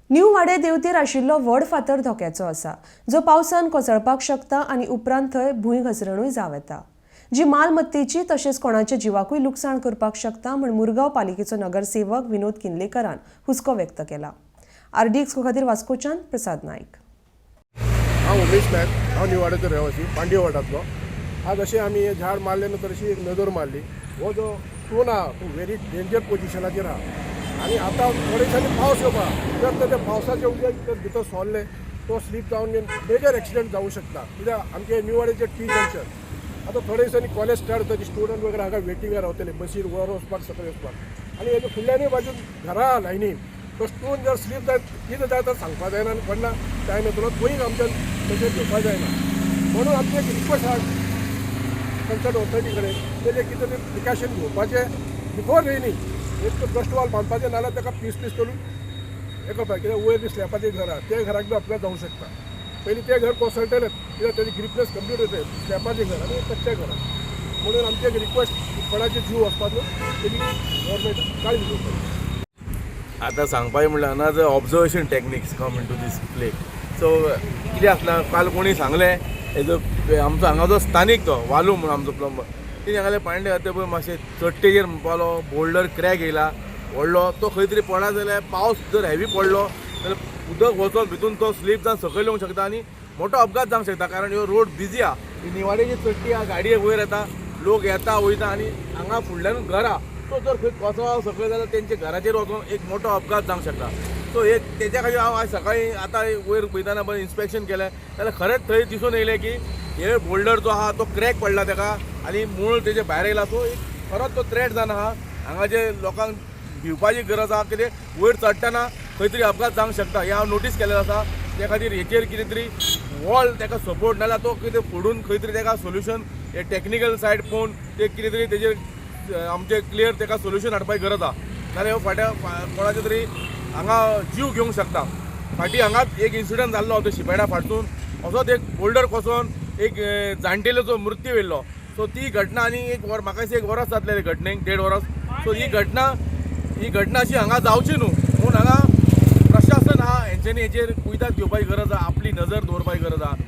New वाडे देंवतेर आशिल्लो व्हड फातर धोक्याचो आसा, जो पावसान कोसळपाक शकता आनी उपरांत थंय भूंय घसरणूय जावं येता, जी मालमत्तेची तशेंच कोणाच्या जिवाकूय लुकसाण करपाक शकता म्हूण मुरगांव पालिकेचो नगरसेवक विनोद किनलेकरान हुस्को व्यक्त केला. आरडीएक्स खातीर वास्कोच्यान प्रसाद नायक. हांव उमेश नायक, हांव निवाड्याचो रहिवासी, पांडे वार्डांतलो. आज अशें आमी हें झाड मारले नंतर अशी एक नदर मारली. हो जो स्टोन आहा तो व्हेरी डेंजर पोजिशनाचेर आहा आनी आतां थोडे दिसांनी पावस येवपा. जर तर त्या पावसाचें उदक जर भितर सोल्लें, तो स्लीप जावन मेजर एक्सिडंट जावं शकता, कित्याक आमचे निवाड्याचे टी जंक्शन. आतां थोडे दिसांनी कॉलेज स्टार्ट जाता, स्टुडंट वगैरे हांगा वेटिंगार रावतले बसीर वर वचपाक, सकयल वचपाक. आनी हेजे फुडल्यानूय बाजून घरां आहा लायनीन. तो स्टोन जर स्लीप जायत, कितें जाय तर सांगपा जायना आनी कोणा टायम येतलो, थंय आमच्यान तशें घेवपा जायना. म्हणून आमची एक रिक्वेस्ट आहा कन्सर्न ऑथॉरिटी कडेन, तेजें कितें तरी प्रिकॉशन घेवपाचें बिफोर रेनी. एक तर डस्ट वॉल बांदपाचें, नाजाल्यार ताका पीस पीस करून हें करपाक. कित्याक वयर बी स्लॅपाचें घर आहा, ते घराक बी अपघात जावंक शकता. पयलीं तें घर कोसळटलें, कित्याक तेजी ग्रिपनेस कंप्लीट वयता. स्लॅपाचें घर आनी कच्चें घर आहा. म्हणून आमची एक रिक्वेस्ट, कोणाचे जीव वचपाक न्हू, तेजी गव्हर्मेंट काळजी घेवपाची. आतां सांगपाचें म्हणल्यार another observation techniques come into this play. So कितें आसता, काल कोणी सांगलें, हेजो आमचो हांगाचो स्थानीक तो वालू म्हणून आमचो प्लंबर, तेणी सांगलें, पांडे, ते पळय मातशें चडटेचेर म्हणपालो बोल्डर क्रॅक येयला व्हडलो. तो खंय तरी पडा जाल्यार, पावस जर हेवी पडलो जाल्यार उदक वचोन भितून तो स्लीप जावन सकयल येवंक शकता आनी मोठो अपघात जावंक शकता, कारण ह्यो रोड बिजी आहा. ही निवाड्याची चडटी आहा, गाडये वयर येता, लोक येता वयता आनी हांगा फुडल्यानूच घर आहा. तो जर खंय कोसळ्ळो सकयल जाल्यार तेंच्या घराचेर वचोन एक मोठो अपघात जावंक शकता. सो एक तेच्या खातीर हांव आयज सकाळीं आतां वयर वयतना पळय इन्स्पेक्शन केलें जाल्यार खरेंच थंय दिसून येयलें की हे बोल्डर जो आहा तो क्रॅक पडला तेका आनी मूळ तेजे भायर येयला. सो एक खरोच तो थ्रेट जावन आहा. हांगा जे लोकांक भिवपाची गरज आहा, कितें वयर चडटना खंय तरी अपघात जावंक शकता, हें हांव नोटीस केल्लें आसा. त्या खातीर हेचेर कितें तरी वॉल तेका सपोर्ट, नाजाल्यार तो कितें फोडून खंय तरी तेका सोल्युशन, हे टॅक्निकल सायड पळोवन ते कितें तरी तेजेर आमचें क्लियर तेका सोल्युशन हाडपाची गरज आहा. नाजाल्यार ह्यो फाट्या कोणाचे तरी हांगा जीव घेवंक शकता. फाटीं हांगाच एक इन्सिडंट जाल्लो तो शिपेडा फाटसून असोच एक बोल्डर कोसळोन एक जाणटेल्याचो मृत्यू येयल्लो. सो ती घटना आनी एक वर, म्हाका दिसता एक वरस जातलें ते घटनेक, देड वरस. सो ही घटना अशी हांगा जावची न्हू म्हूण हांगा प्रशासन आहा, हेंच्यांनी हेचेर कुयदाद घेवपाची गरज आहा, आपली नजर दवरपाची गरज आहा.